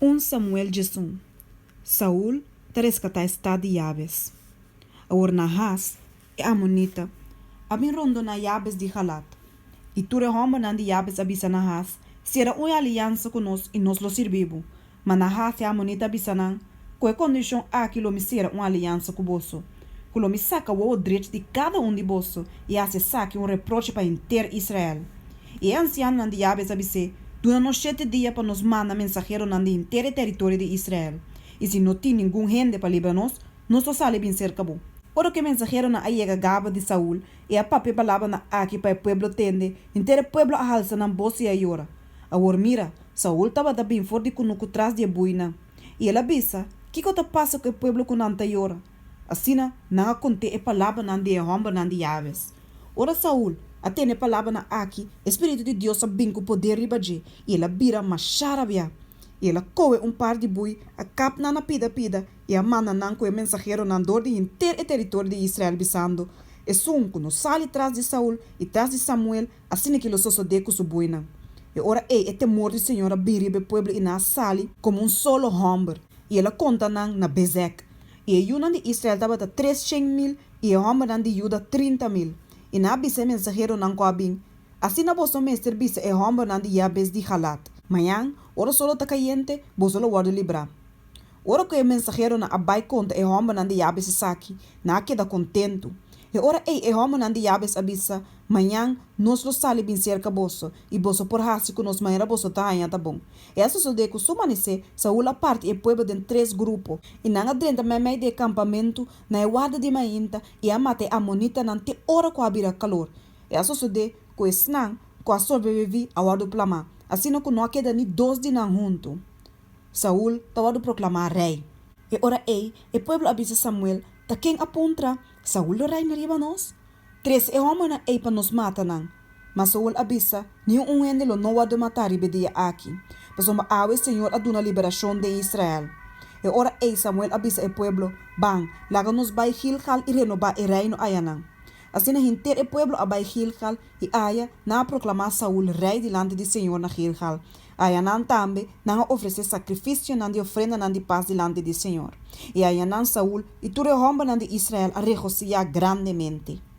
Un Samuel 11, Saul ta reskatá e stat di Yabes. Awor Nahas, e amonita, a bin rondoná Yabes di Galad. I tur e hòmbernan di Yabes a bisa Nahas, Sera un aliansa ku nos i nos lo sirbi bo. Ma Nahas, e amonita, a bisa nan, Ku e kondishon aki lo mi sera un aliansa ku boso, ku lo mi saka wowo drech di kada un di boso i hasi esaki un reproche pa henter Israel. I e ansianonan di Yabes a bis'é, Duna nos shete dia pa nos manda mensaheronan di henter e teritorio di Israel, i si no tin ningun hende pa libra nos, nos lo sali bin serka bo. Ora ku e mensaheronan a yega Gaba di Saul i a papia e palabranan aki pa e pueblo tende, henter e pueblo a halsa nan bos i a yora. Awor mira, Saul tabata bin for di kunuku tras di e buinan, i el a bisa, Kiko ta pasa ku e pueblo ku nan ta yora? Asina nan a kont'é e palabranan di e hòmbernan di Yabes. Ora Saul a tende e palabranan aki, e spiritu di Dios a bin ku poder riba dje, i el a bira mashá rabiá. I el a kohe un par di bui, a kap nan na pida pida, i a manda nan ku e mensaheronan dor di henter e teritorio di Israel, bisando, Esun ku no sali tras di Saul i tras di Samuel, asina ki lo sosodé ku su buinan. E ora ei e temor di señor a bin riba e pueblo i nan a sali komo un solo hòmber, i el a konta nan na Bezek. I e yunan di Israel tabata 300.000 i e hòmbernan di Juda 30.000. I nan a bisa e mensaheronan ku a bin, Asina boso mester bisa e hòmbernan di Jabes di Galad, Mañan, ora solo ta kayente, boso lo wòrdu librá. Ora ku e mensaheronan a bai konta e hòmbernan di Jabes esaki, nan a keda kontentu. E ora ei e hòmbernan di Jabes a bisa, Mañan nos lo sali bin serka boso, i boso por hasi ku nos manera boso ta haña ta bon. I a sosodé ku su manisé, Saul a parti e pueblo den tres grupo, i nan a drenta meimei di e kampamentu na e warda di mainta i a mata e amonitanan te ora ku a bira kalor. I a sosodé ku esnan ku a sobreviví a wòrdu plamá, asina ku no a keda ni dos di nan huntu. Saul ta wòrdu proklamá rei. E ora ei e pueblo a bisa Samuel, Ta ken a puntra, Saul lo reina riba nos? Trese e hòmbernan ei pa nos mata nan. Ma Saul a bisa, Niun un hende lo no wòrdu matá riba e dia aki, pasobra awe señor a duna liberashon den Israel. E ora ei Samuel a bisa e pueblo, Ban, laga nos bai Gilgal i renobá e reino ayanan. Asina henter e pueblo a bai Gilgal, i aya nan a proklamá Saul rei dilanti di señor na Gilgal. Ayanan tambe nan a ofresé sakrifisionan di ofrendanan di pas dilanti di señor. I ayanan Saul i tur e hòmbernan di Israel a regosihá grandemente.